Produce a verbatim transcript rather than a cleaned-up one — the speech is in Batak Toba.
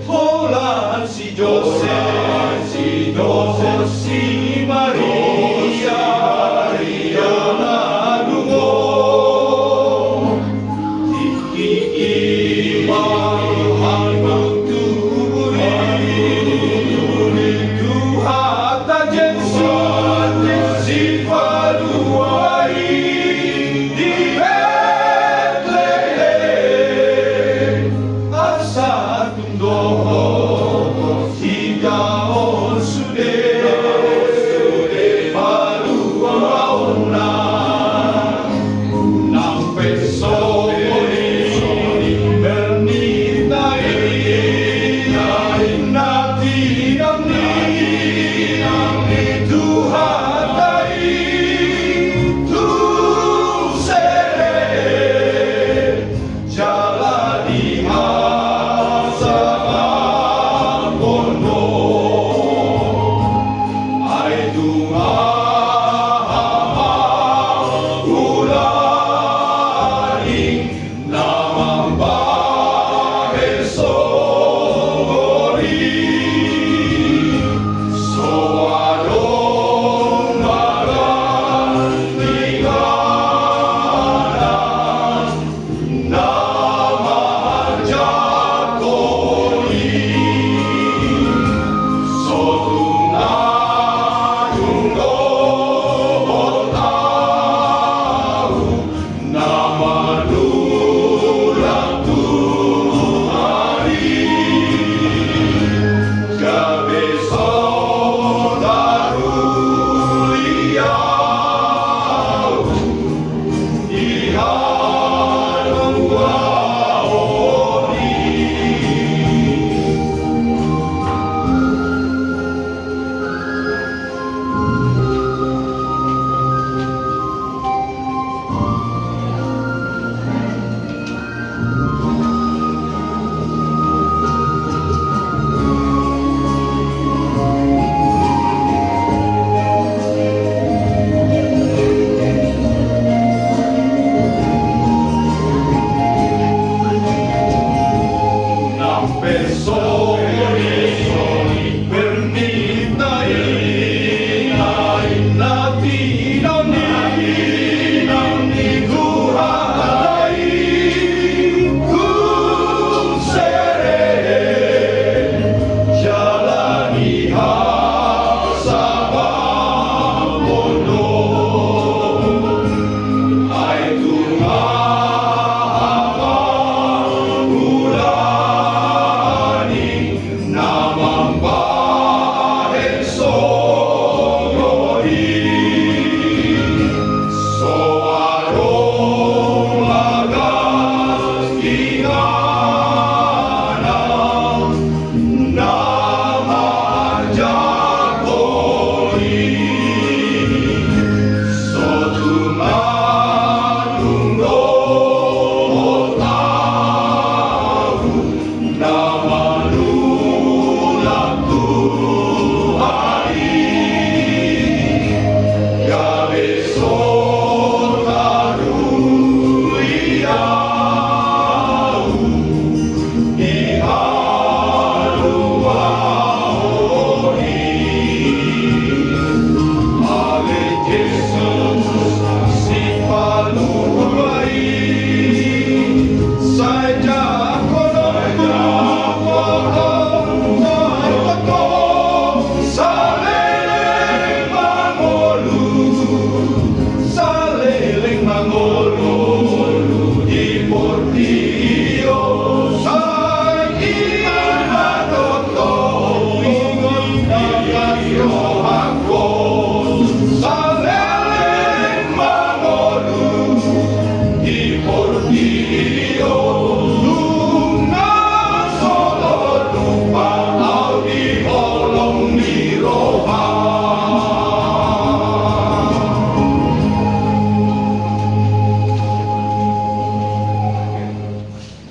Holan si Josep, si Josep, si Maria, Maria na dungo. Tingki i ma hamu tuburi, Tuhanta Jesus, Sipalua i di Betlehem. Asa tung dohot hijaon sude, sude paluaonna. Nang pe songon i, songon i bernina i, na tinang ni, tinang ni Tuhanta i, tung sere. Jala dihasangapon do, ai tung aha ma hulani na mambahen songon i, so adong ma ganti na